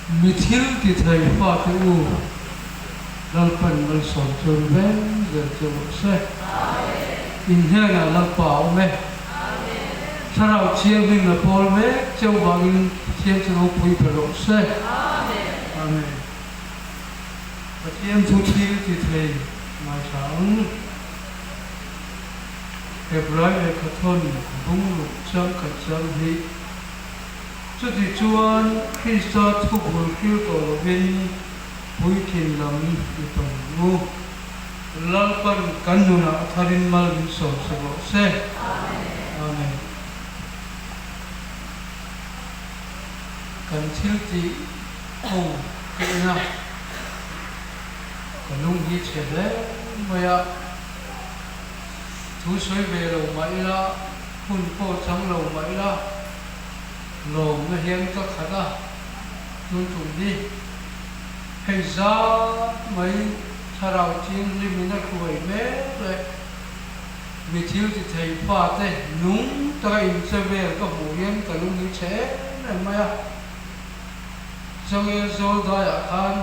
Mi thil ti thei fate u, Lalpan malsawm chuan veng zel che rawh se. In hnenah Lalpa a awm e. Thlarau Thianghlim a pawl mek cheu vangin Pathian chu ropui ber rawh se. Amen. Pathian chu thil ti thei ngaithla ang. Hebrai lehkhathawn bungruk changkhat chang hi Chutichuan, Krista thu bul hril tawh lovin puitlin lam i pan ang u. Lalpan kan nunah a tharin mal min sawm sak rawh se. Amen. Kan thil tih ho ka en a, ka lung hi chhe hle mai a, thu sawi ve lo mah ila, hun pawh chang lo mah ila, Lawmna hian ka khat a, tun tum hi hei zat mai thlarau thianghlimin a hruai mek leh mi thil ti thei fate nung taka inche vel ka hmuh hian ka lung hi chhe em em mai a. Changel zawl daiah khan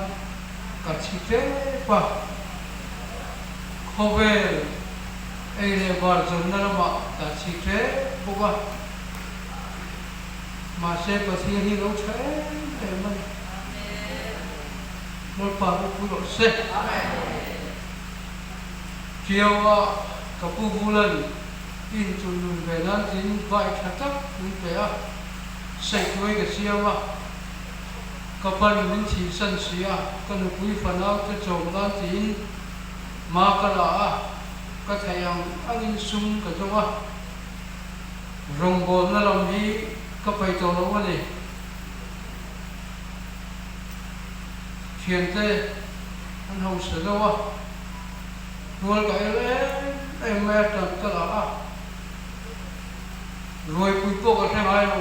ka thi tep a, khawvel ei leh bar zawnna lamah ka thi tep bawk a. Mahse Pathian hi lo tha em em a ni. Lalpa ropui rawh se. Tiaua ka pu Vulan in chun nun ve nan tin vai tha tak min pe a, saihtuai ka siam a, ka pan min thihsan si a, ka nupui fanau te chawm nan tiin ma ka la a, ka theih ang angin sum ka zawng a. Rawngbawlna lam hi ka paih tawh lo a ni. Thiante an hausa deuh a, rual ka el em em mai a tan ka la a, ruaipui pawh ka hre ngai lo,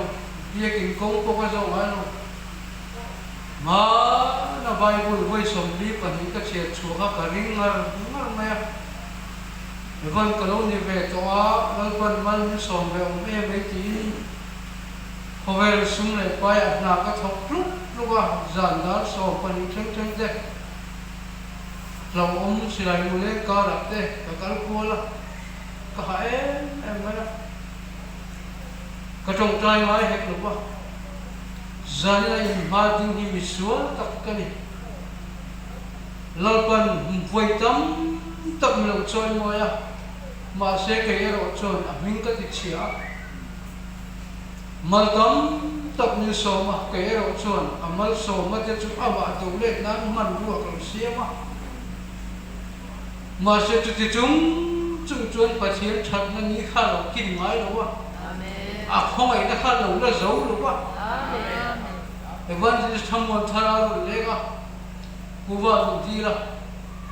biakin kawng pawh ka zawh ngai lo. Hmana Bible vawi 42 ka chhiat chhuah kha ka ring ngar ngar mai a. Evan ka lo ni ve tawh a, Lalpan mal min sawm ve awm em ei tiin khawvel sum leh paiah hna ka thawk tluk tluk a, zan dar 12 thleng thleng te hlauhawm silai mu leng karah te ka kal kual a, ka hah em em mai a, ka tawngtai ngai hek lo va, zanin a inhma ding hi misual tak ka ni. Lalpan vawi tam tak min lo chawi mawi a, mahse kei erawh chuan a hming ka ti chhia a. Mal tam tak min sawm a, kei erawh chuan a malsawmna te chu amah do let nan hmanrua ka lo siam a. Mahse chuti chung chung chuan Pathian thatna ni kha lo kin ngai lo a, a khawngaihna kha lo la zo lo a. Evangelist Thamuan Thara a rawn leng a. Kuva min dil a,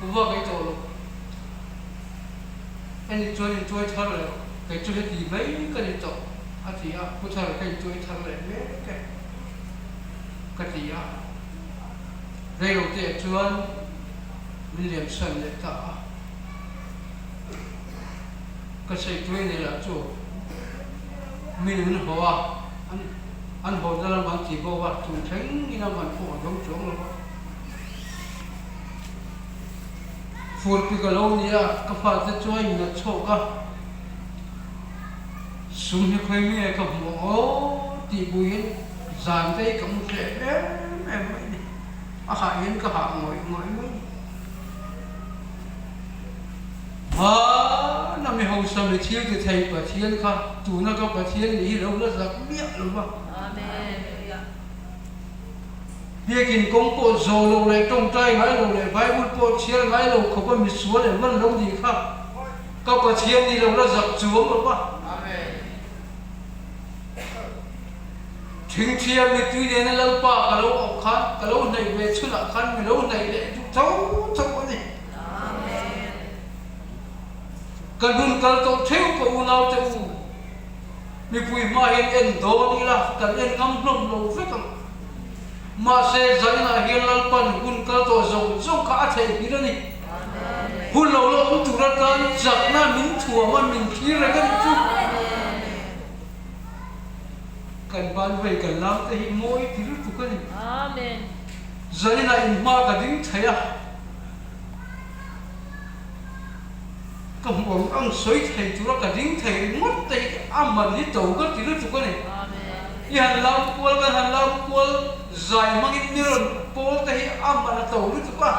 kuva kei tawh lo. Eni chuan intuai thar leh rawh, kei chu heti mai ka ni tawh a ti a, pu thar ka intuai thar leh mek e ka ti a. Reilote chuan min liamsan leh ta a, ka saihtuai nei lah chu min an haw a, an haw na lam an ti bo a, tun thleng in a man pawh a dawng chuang lo va. Furpi ka lo nia, ka fate chu a innat chhuak a, sum hi khawi nge ka hmuh ang aw tih bui hian zan te hi ka mu tlem em em mai a ni, a hah hian ka hah ngawih ngawih mai a ni. Hmana mi hausa mi thil ti thei Pathian kha tuna ka Pathian nih hi lo la zak miah lo va. Biakin kawng pawh zawh lo leh tawngtai ngai lo leh Bible pawh chhiar ngai lo khawpa misual em man lo nih kha ka Pathian nih lo la zak chuang lo va. Thingthia mitui nena Lalpa ka lo awk khan ka lo hnaih ve chhunah khan mi lo hnaih leh duh tho tho a ni. Ka hnun kal tawh theuh ka unaute u, mipui hma hian en dawn ila kan en ngam hlawm lo vek ang. Mahse zainah hian Lalpan hun kal tawh zawng zawng kha a theihnghilh a ni. Hun lo la awm tur atan chakna min thuam a, min thlir reng a nih chu. Ka. kan ban vei kan lam te hi mawi ti lutuk a ni. Zaninah in hma ka ding thei a, ka hmuh ang ang sawi thei tura ka ding thei ringawt te hi a man hi to ka ti lutuk a ni. I han lam kual kan han lam kual zai hmangin mi rawn pawl te hi a man a to lutuk a.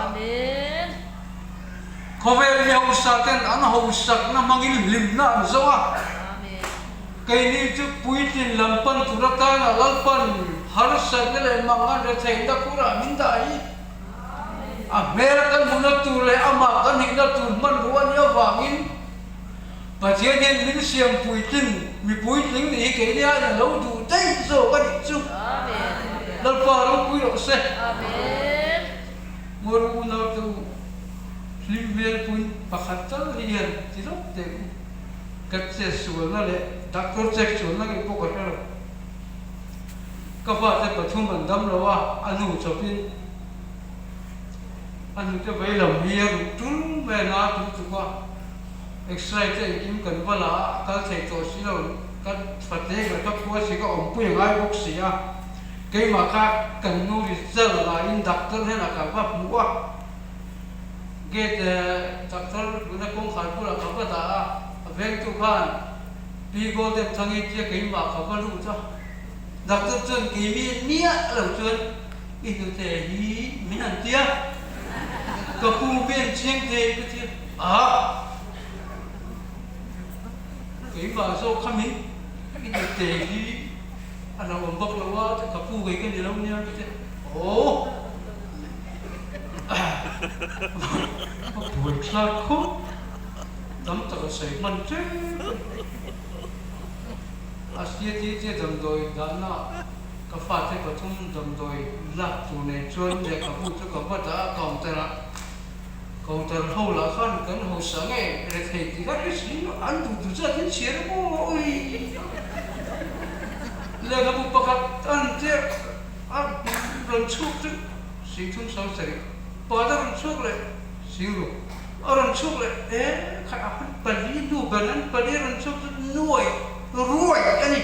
Khawvel mi hausa ten an hausakna hmangin hlimna an zo a. Keini chu puitlin lam pan tur atana Lalpan harsatna leh mangan retheihna khurah min dah hi a hmel kan hmuhna tur leh amah kan hihna tur hmanrua a nih avangin Pathian hian min siam puitlin, mi puitling nih hi keini aiin a lo duh daih zawk a nih chu. Lalpa ropui rawh se. Ngawi unau te u, hlim hmel pui pakhat tal hi hian ti lawk teh u. Ka che sualna leh doctor check sualna ngei pawh ka hre lo. Ka fate pathum an dam lo a, a nu chawpin a hnute vei lam hi a ruh tul mai a na tul tuk a, x-ray te engkim kan va la a, a kal thei tawh si lo, ka fate ka ka khua si ka awmpui a ngai bawk si a, keimah kha kan nu result lahin doctor hnenah ka va hmuh a. Gate doctor tuna kawngkhar bulah ka va dah a, a vengtu khan Pi Golden Thangi tia keimah ka va lut a, doctor chuan keimi miah lo chuan i hnute hi min han ti a, ka pu mi an chiang thei ka ti a, keimah zawk kha min i hnute hi a lo awm bawk lo a, ka pu kei ka ni lo nia ka ti a, aw. A buaithlak khawp tam tak a sawi hman tep a ni. A sia tia tia damdawi dahna ka fate pathum damdawi lak tur nei chuan lehkhabu chu ka va dah a counter ah. Counter ho lah khan kan hausa nge rethei tih kha hre si lo an duh duh zat in chhiar a maw ui. Lehkhabu pakhat an tia a rawn chhuak chu. Singthum sang sarih pa a rawn chhuak leh Singru a rawn chhuak leh e khat a han pali nu ber an pali a rawn chhuak chu nuai ruai a ni.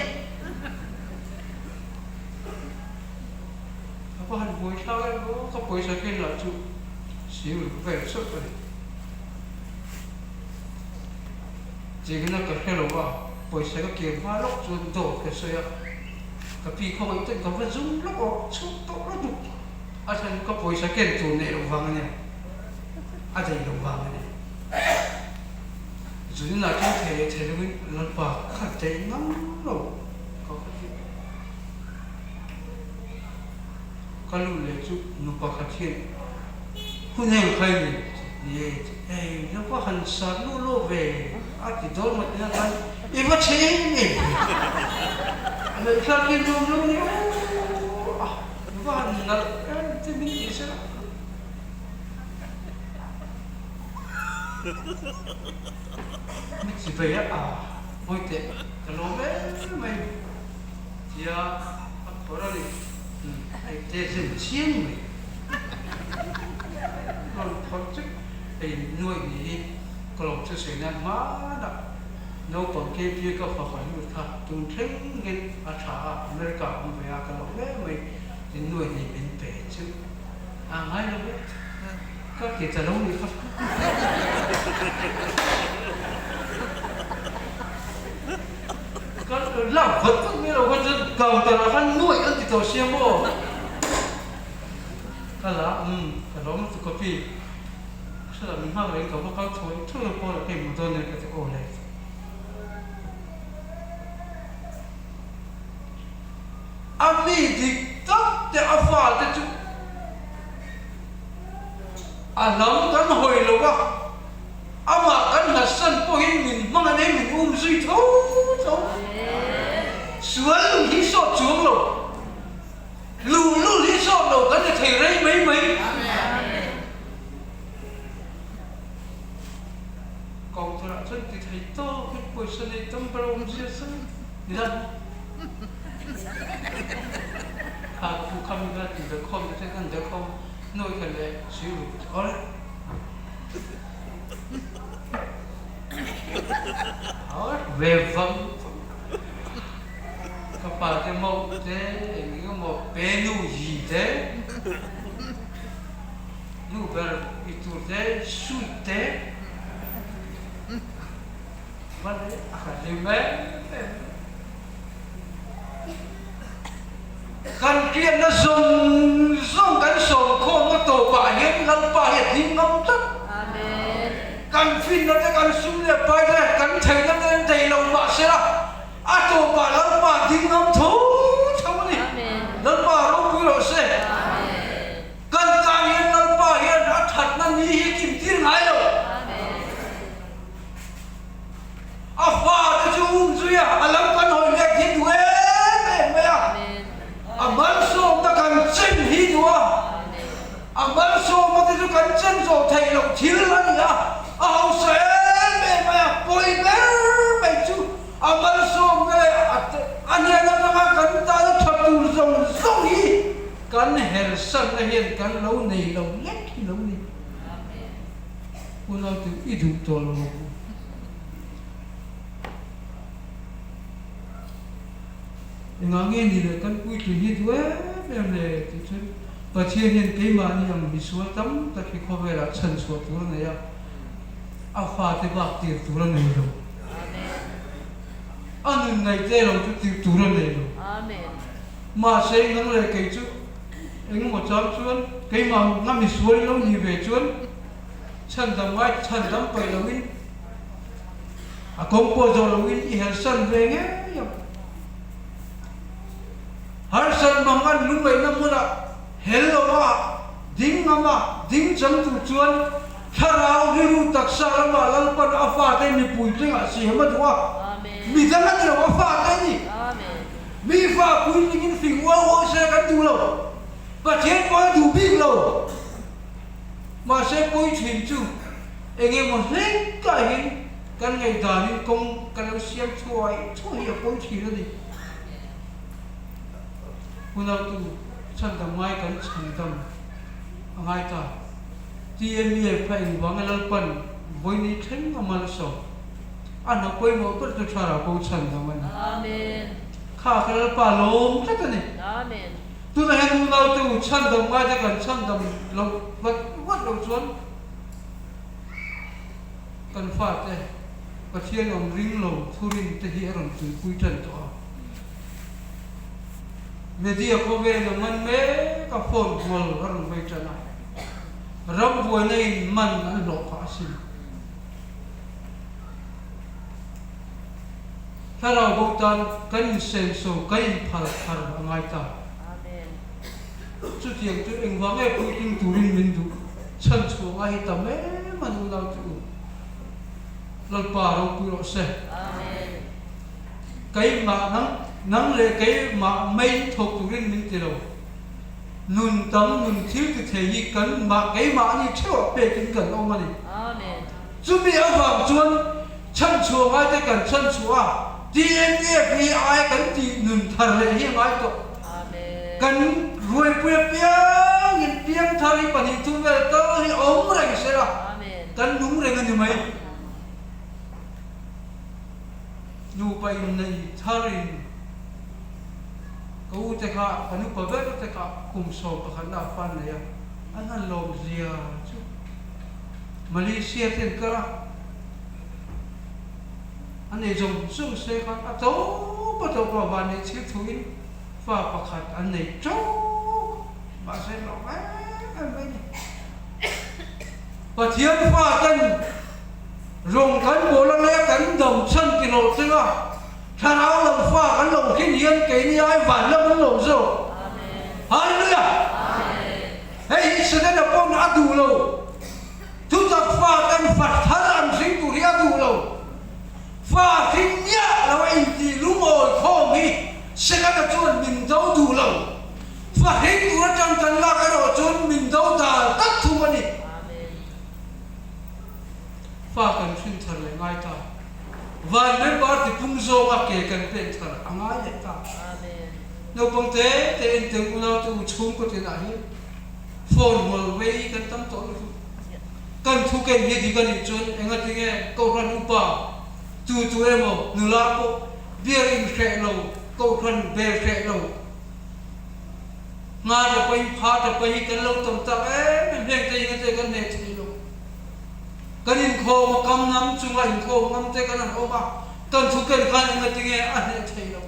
Ka va han buai thlak em aw ka pawisa khen lah chu Singru vel chauh a ni. Chengina ka hre lo a pawisa ka kir hma lawk chuan dawt ka sawi a. Ka pi khawngaih ten ka va zum lawk aw, chhuk tawh lutuk a thlen ka pawisa ken tur neih loh vang a nia, a daih loh vang a ni. Zunin ah chuan thei leh thei lovin Lalpa kha daih ngam lo ka va ti. Ka lut leh chu nu pakhat hian hun heng khai ni ni e hei lo va han sat luh luh ve a ti dawn mat nia khan i va chhe em em ve a ngaihthlak hi nuam lo ni aw a va han nalh em te min tih sela. Mi chi vei a a hawi teh ka lawm em mai tia a phawrh a ni. Hei te zin chiang mai. Rawn phawrh chu hei nuaih ni hi ka lawm chu sawi nan hmanah naupang KPA ka fapa lut kha tun thleng in a tha a, America a awm ve a ka lawm em mai tin nuaih ni min pe chu a ngai lo ve ka ti ta lo ni kha. Ka lak vat vat mai lo kha chuan counter ah khan nuaih an ti tawh sia maw? Ka la umm ka lawm lutuk ka pi hre lo min nghak reng ka va kal thawi thawi a pawl ah ka inhmu dawn nia ka ti aw le. A mi dik tak te a fate chu a lam kan hawi lo a. Amah kan hlatsan pawhin min hmang a nei min um zui tho tho. Sual lung hi sawt chuang lo, luhlul hi sawt lo kan ni thei rei mai mai. Counter ah chuan ti thei tawkin pawisa nei tam ber awm zia zan ni la. Kha pu kha mi kha ti darkhawm te chuan kan darkhawm nawi kha leh sui ruk awle. Ve vang vang. Ka fate mauh te, eng eng emaw pe nu hi te, nu ber i tur te, suit te, va leh a khat hlim em em. Kan hriatna zawng zawng kan sawmkhawm a tawpah hian Lalpa hi a ding ngam tlat. Kan finna te, kan sum leh pai te, kan theihna te an thei lo mahsela a tawpah Lalpa a ding ngam tho tho a ni. Lalpa ropui rawh se. Kan tan hian Lalpa hian a thatna ni hi kimtir ngai lo. A fate chu um zui a, a lo kan hawi let hi duh em em mai a. A malsawmna kan chen hi duh a, a malsawmna te chu kan chen zawh theih loh thil a ni a, a hausa em em mai a, pawi ber mai chu a malsawmna leh a hnen atanga kan tana tha tur zawng zawng hi kan hersanna hian kan lo nei lo lek hi lo ni. Unau chu i duh tawh lo ang u. Engah nge ni le kan puitling hi duh em em le tih chuan Pathian hian keimahni ang misual tam tak hi khawvelah chhan chhuah tur a nei a, a fate bak tir tur a nei lo. A nun ngaihte lo chu tir tur a nei lo. Mahse nang leh kei chu engemaw chang chuan keimah nga misual i lo nih ve chuan Chhandam ngai chhandam paih loin a kawng pawh zawh loin i hersan ve ngei ang. Harsat mang an lungngaihna hmunah hel lova ding ngam a, ding chang tur chuan thlarau rilru taksa lamah Lalpan a fate mipui tlingah siam a duh a, midang a ni lo a fate a ni. Mi fa puitlingin fing ual ual se kan duh lo, Pathian pawh a duh bik lo. Mahse pawi thin chu eng emaw hleng tlahin kan ngaihdanin kawng ka lo siam thuai thuai hi a pawi thin a ni. Hunautu chhandam ngai kan chhandam a ngai ta. TMEF kha engvanga Lalpan vawiin thleng a malsawm a hna pawimawh ber chu thlarau ko chhandam a ni. Kha ka Lalpa lawm tlat a ni. Tunah hian unaute u chhandam ngaite kan chhandam loh vat vat loh chuan kan fate Pathian awm ring lo thurin te hi a rawn tuipui tan tawh a. Media khawvel a man mek a, phone hual a rawn vei tan a, ram buaina in man an hlawh phah asin. Thlarau bo tan kan insenso, kan inphal thar a ngai ta. Chutiang chu engvang nge puitling turin min duh chhan chhuah ngai hi tam em a ni unau chu u. Lalpa ropui rawh se. Keimah nang nang leh keimah mai thawk turin min ti lo. Nun tam nun thil ti thei hi kan mah keimah ani theuh ah pekin kan awm a ni. Chumi avang chuan chhanchhuah ngaite kan chhanchhuah a, TMF hi ai kan tih nun thar leh hi a ngai tawh. Kan ruaipui apiangin piangthar hi 2 3 vel tal hi awm reng sela, kan nung reng a ni mai. Nupa innei tharin ka u te kha, ka nupa ber te kha kum 11 na a fan nei a, an han lawm zia chu. Malaysia te an kal a, a nei zawng zawng se khan a tawp a tawp a van nei chhir thuin fa pakhat an nei tawk mahse hlauh em em mai ni. Pathian fa ten rawng kan bawl a leh kan dam chhan ti hlawh tling a, thlarau lo fa kan lo hrin hian keini ai van lam an lawm zawk. Hallelujah! Hei hi Setana pawn a duh lo. Thutak fa ten fa thar an hring tur hi a duh lo. Fa hring miah lo a intih lungawi khawm hi Setana chuan min do duh lo. Fa hring tur atang kan lak erawh chuan min do dal tak thung a ni. Fa kan hrin thar leh ngai ta. Van member tipung zawnga ke kan pen thar a ngai leh ta. Naupang te te en teng unau te u chhungkaw tinah hian phone hual vei kan tam tawh lutuk. Kan thu ken hi dik a nih chuan engatinge Kohhran upa tu tu emaw nula pawh biak inhreh lo. Kohhran bel hreh lo. Nga ta pahin pha ta pahin kan lo tam tak em em heng te hi ngate kan hneh thei lo. Kan inkhawm a kam ngam chunga inkhawm ngam te kan han awm a, kan thu ken khan engati nge a hneh thei lo.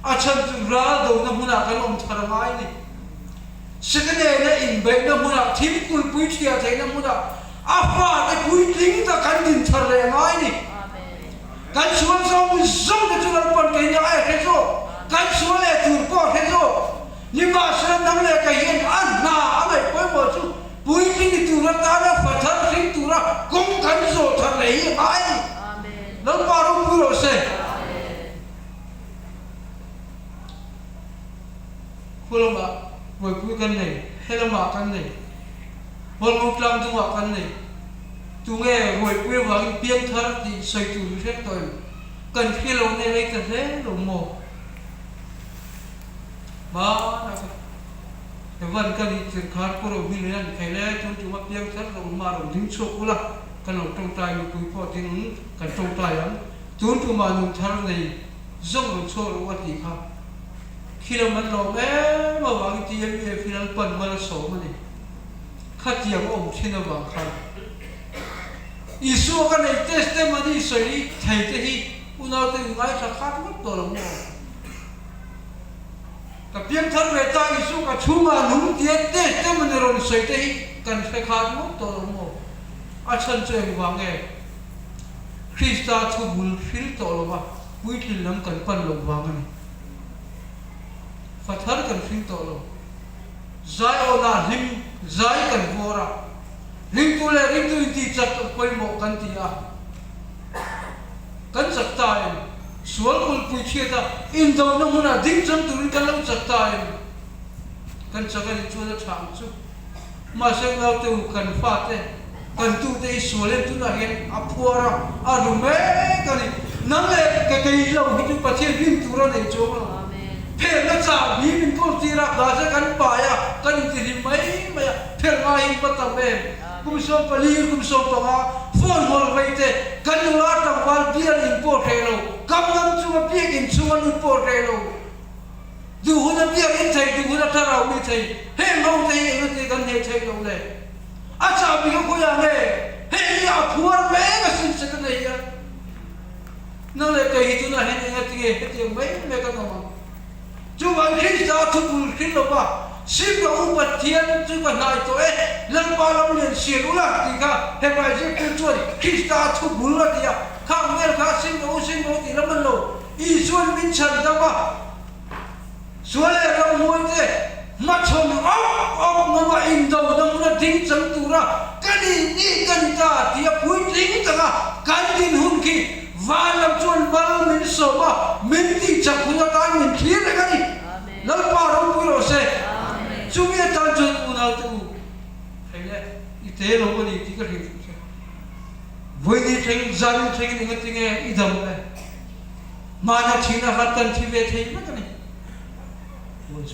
A chhan chu ral dona hmunah kan awm thar a ngai ni. Sekanena inbeihna hmunah thim kulpui thiah theihna hmunah a fate puitling tak kan din thar leh a ngai ni. Kan sual zawng zawng te chu Lalpan kei nia a hre zawk, kan sual leh tur pawh a hre zawk. Nimahsela nang leh kei hian a hna a ngaih pawimawh chu puitling ni tur atana fa thar hring tura kawng kan zawh thar leh hi a ngai a ni. Lalpa ropui rawh se. Khu lamah buaipui kan nei, he lamah kan nei, Hualngo tlang dungah kan nei. Tunge ruaipui avangin piangthar tih sawi tur hi hrek tawh em? Kan hria lo nge rei ta hle lo maw? Hmanah ka Evan ka nih tir khan Pu Rohmin hian an khaih le, tun tuma piangthar lo awm a rawn ding chhuak ula, kan lo tawngtai mipui pawh ding ang, kan tawngtai ang. Tun tuma nun thar nei zawng rawn chhuak rawh u a tih kha. Khi lam an lawm em avangin TMEF hi Lalpan mal a sawm a ni. Khatiang a awm thin avang khan Isua ka nei testimony sawi thei te hi unaute in ngaithla khat ngawt tawh lo maw? Ka piangthar ve ta Isua ka chhungah nung tia testimony rawn sawi te hi kan hre khat ngawt tawh lo maw? A chhan chu engvang nge? Krista thu bul hril tawh lova puitlin lam kan pan loh vang a ni. Fathar kan hring tawh lo. Zaiawnah hlim zai kan vawr a, ringtu leh ringtu inti chak a pawimawh kan ti a, kan chak ta em? Sual kulhpui chhiat a, indona hmunah ding chang turin kan lo chak ta em? Kan chak a nih chuan a tha ang chu. Mahse naute u kan fate, kan tute hi sual em tunah hian a phuar a, a ru mek a ni. Nang leh ka kei lo hi chu Pathian rin tur a nei chuang lo. Phelhna chah bi min kawl tir a, mahse kan pai a, kan intihlim mai mai a, phelh ngai hi va tam em? Kum 14, kum 15 phone hawl vei te, kan nula tlangval bial in pawh hreh lo, kam ngam chunga biakinn chhunga lut pawh hreh lo. Duh hun a biak in thei, duh hun a thlarau mi thei, heng ho te hi engati kan hneh theih loh le? A chahbi kha khawiah nge? Hei hi a phuar mek asin che ka nei hian. Nang leh kei hi tunah hian engati nge hetiang mai mai kan awm ang? Chuvang Krista a thupul hrin lo va, Sim rawh u Pathian chu ka hnai tawh e, Lalpa lo lian sian ula tih kha Hebrai zirtir chuan Krista a thupul a ti a, khang vel kha sim rawh u, sim rawh u tih lam an lo. Isuan min chhan dam a, sual leh ramhuai te hmachhawn awp awp ngama indona hmuna ding chang tura ka nih nih ka ni ta tih a puitling tak a, kan din hun khi van lam chuan mal min sawm a, min tih chak hun atan min thlir reng a ni. Lalpa ropui rawh se. Chumi atan chuan unaute u, hei le, i te lo a ni tih ka hrilh che. Vawiin thleng, zanin thlengin engatinge i dam le? Mahni thihna kha kan thi ve thei vek a ni.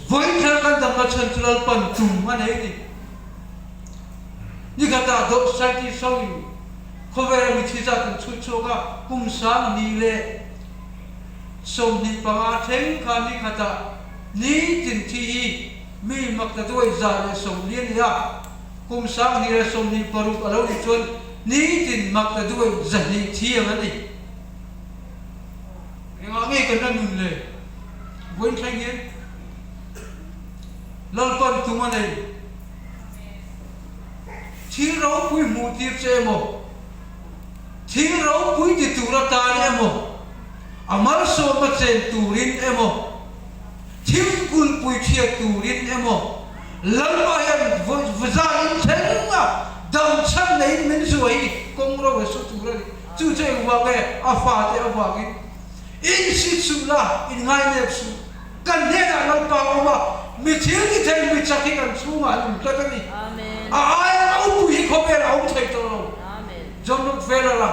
Vawiin thar kan damna chhan chu Lalpan tum a nei a ni. Nikhatah dawh scientist ho in khawvela mithi zat an chhut chhuak a, kum 2025 thleng kha nikhatah nitin thi hi mi maktaduai 140 a ni a, kum 2026 a lo nih chuan nitin maktaduai 200 thi ang a ni. Engah nge kan la nun le? Vawiin thleng hian Lalpan tum a nei. Thil ropui hmuh tir che emaw, thil ropui ti tur atan emaw, a malsawmna chen turin emaw, thil kulhpui chhiat turin emaw, Lalpa hian vazain thleng a damchhan neiin min zuah hi kawng ro a su tur a ni. Chu chu engvang nge a fate avangin in sit suh la, in ngainep suh. Kan hnenah Lalpa a awm a, mi thil ti thei mi chak hi kan chhungah an awm tlat a ni. A aia ropui hi khawvel a awm thei tawh lo. John Rockefeller a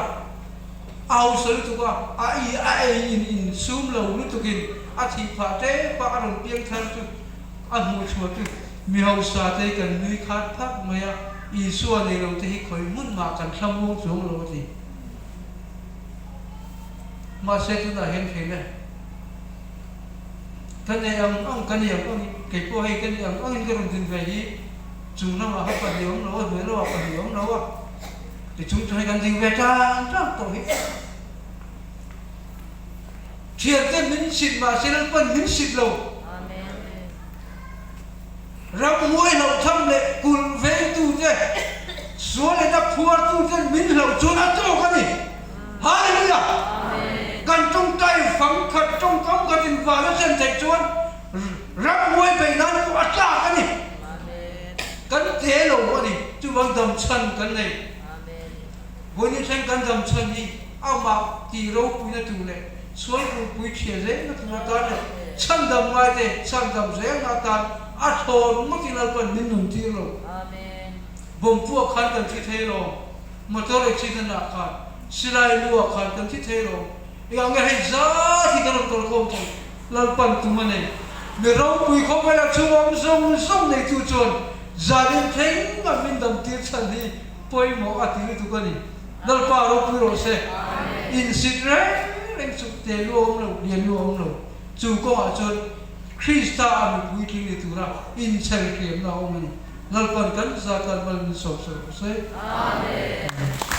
a hausa lutuk a, a i a ei in in sum lo lutukin a thih phah tep a, a rawn piang thar chu a hmuh chhuah chu mi hausa te hi kan nui khat phak mai a, Isua nei lo te hi khawi hmun mah kan thlamuang chuang lo a ti. Mahse tunah hian theih le. Ka nei ang ang, ka nei ang angin, kei pawh hei ka nei ang angin ka rawn din ve hi, chung lamah kha pahnih awm lo a, hnuai lamah pahnih awm lo a, ti chung chu hei kan ding ve tang tang tawh hi. Thiante min sit mahse Lalpan min sit lo. Ramhuai hlauhtham leh kulh vengtute, sual leh na phuartuten min hlauh chuan a tawk a ni. Hallelujah! Kan tawngtai fang khat, tawngkam khat invan a thlen theih chuan ramhuai beih nan pawh a tlak a ni. Kan te lo a ni. Chuvang damchhan kan nei. Vawiin thleng kan damchhan hi amah tih ropuina tur leh sual kulhpui thiah zelna tur atan leh chhandam ngaite chhandam zelna atan a thlawn ngawtin Lalpan min nun tir lo. Bawmpuah khan kan thi thei lo, motor accident ah khan, silai lu ah khan kan thi thei lo. Engah nge hei zat hi kan rawn kalkhawm thei? Lalpan tum a nei. Mi ropui khawvela chhungawm zawng zawng neitu chuan zanin thleng a min dam tir chhan hi pawimawh a ti lutuk a ni. Lalpa ropui rawh se. Insit reng reng chu te lu a awm lo, lian lu a awm lo. Chu kawngah chuan Krista a mipui tling ni tura inchher hriamna a awm a ni. Lalpan kan zat tan mal min sawm sawi rawh se. Amen.